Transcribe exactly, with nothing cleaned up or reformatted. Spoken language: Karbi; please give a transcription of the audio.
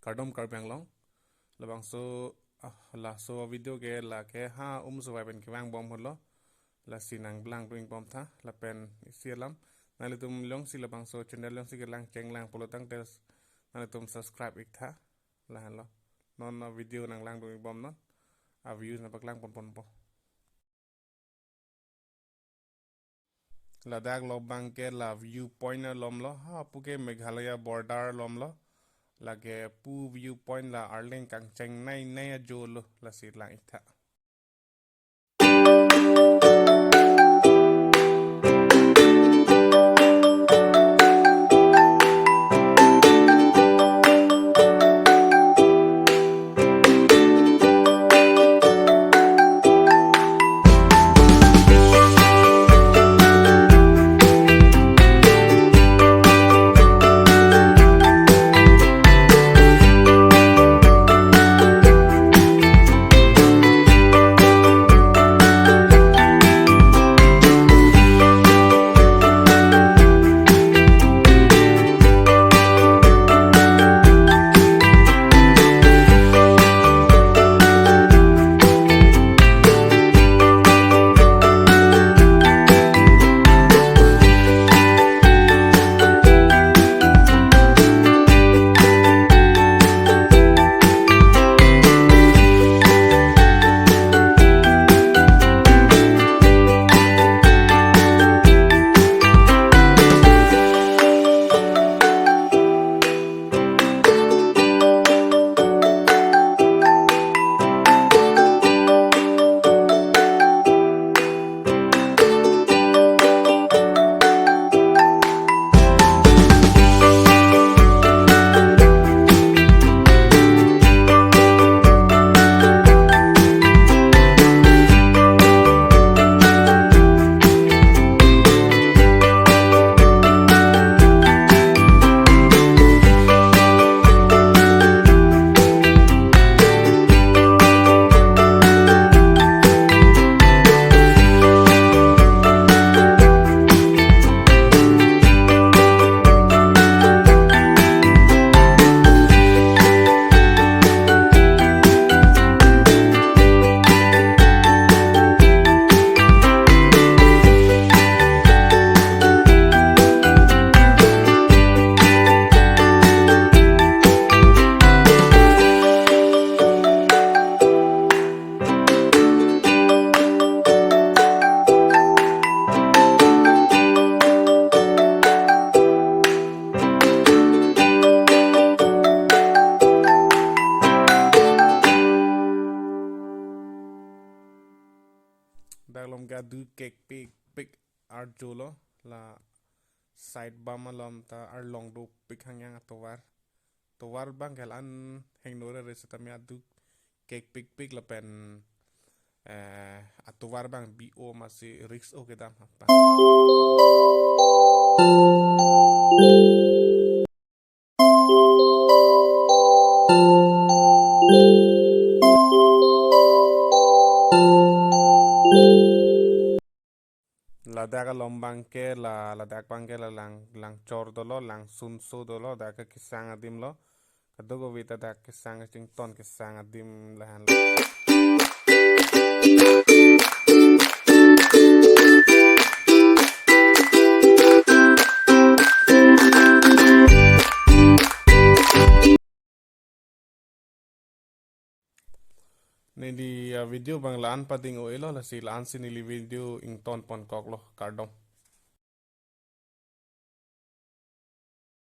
Kardom Karbi Anglong. Labangso, ah, laso video ke lake ha um suvai pen kevang bom holo. Lasi nang langdun ik bom tha, lapen isi alam. Nanglitum jongsi labangso channel jongsi kelang chenglang pulo tangte nanglitum subscribe ik tha. Lahenlo. Non a video nang langdun ik bom non. A views nangpaklang ponponpo. Ladak lo abang ke la view point along lo, ha pu ke Meghalaya border along lo. Lake pu view point la arleng kangchengnei nei ajo lo, lasi lang ik tha. Dak along ke aduk kekpikpik arjo lo, la side bam along ta arlong dopik hangyang atovar. Tovar abang ke la-an hingno rere setame aduk kekpikpik lapen, eh, atovar abang bi-o masi risk o kedam apa. Ladak along abang ke la, ladak abang ke la lang, lang chor dolo, lang sunso dolo, dak ke kesang adim lo. Kadokave ta dak kesang kachington kesang adim lahenlo. Neli, ah, video abang la-an pading o-elo, lasi la-ansi neli video ington ponkoklo, kardom.